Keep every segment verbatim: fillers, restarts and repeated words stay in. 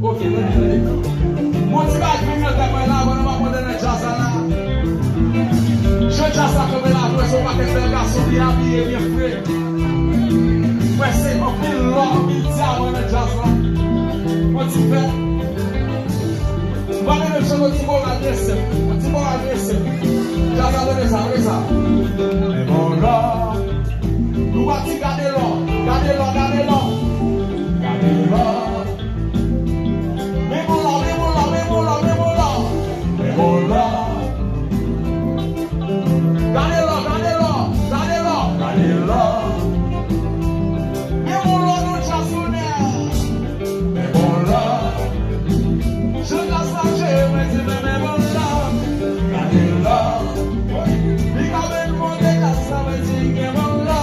Ok, tande, tande. Bon, ti bagay vin nan tèt mwen la, mwen pa konn nan djaz la la. Jan djaz la kanpe la, mwen se yon pakèt bèl gason, byen abiye, byen fre. Mwen se anpil lò, anpil dyaman nan djaz la. Mwen ti fè. Mwen pa menm chante yon ti moral byen senp. Yon ti moral byen senp. Djaz la, tande sa, tande sa. Men bon lò. Nou pa di gade lò, gade lò, gade lò. Gade lò. Men bon lò, men bon lò, men bon lò, men bon lò. Men bon lò. Gade lò, gade lò, gade lò, gade lò. Men bon lò nou djazounè. Men bon lò. Jan djaz la jere, mwen di men, men bon lò. Gade lò. Li ka vin monte djaz la, mwen di gen bon lò.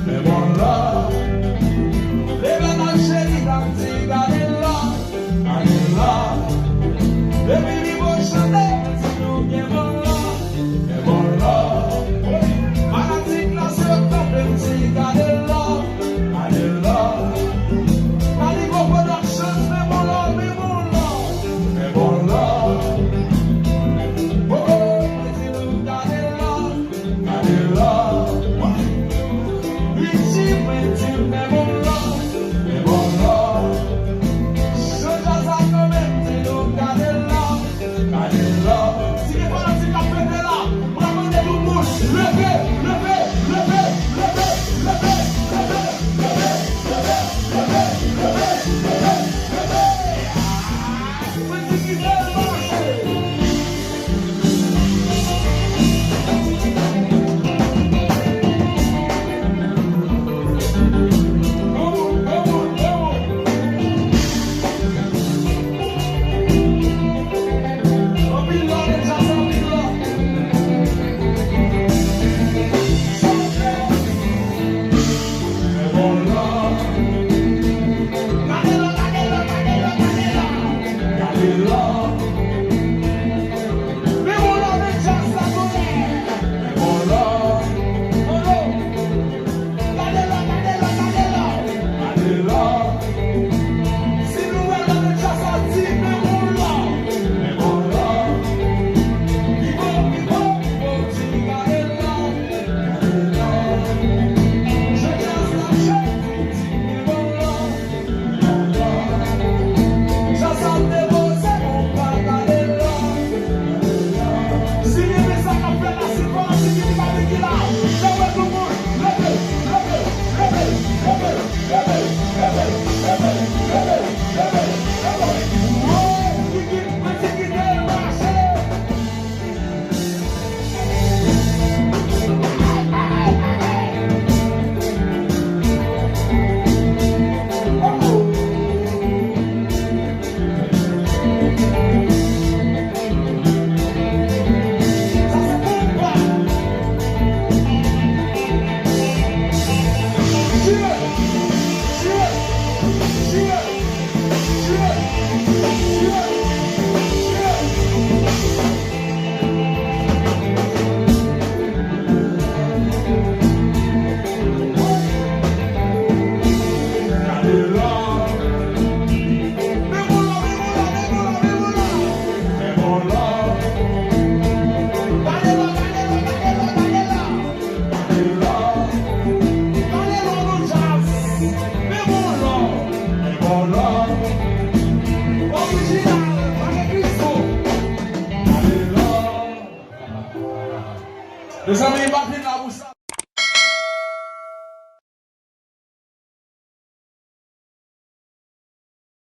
Men bon lò. Leve nan cheri, dam di Si nou wè lè nou dja sòti, men yon lò, men yon lò. Pipo, pipo, pipo, di gade lò. Gade lò. Jan djaz la jwe, di men yon lò. Jan sa te poze, konpa gade lò. Si li renmen sa k ap fèt la, si l pa nan sekirite pa vin ki la, leve tout moun, leve, leve, leve, leve, leve, leve. Woy, Kiki, mwen di kite l mache. Mezanmi, m pa t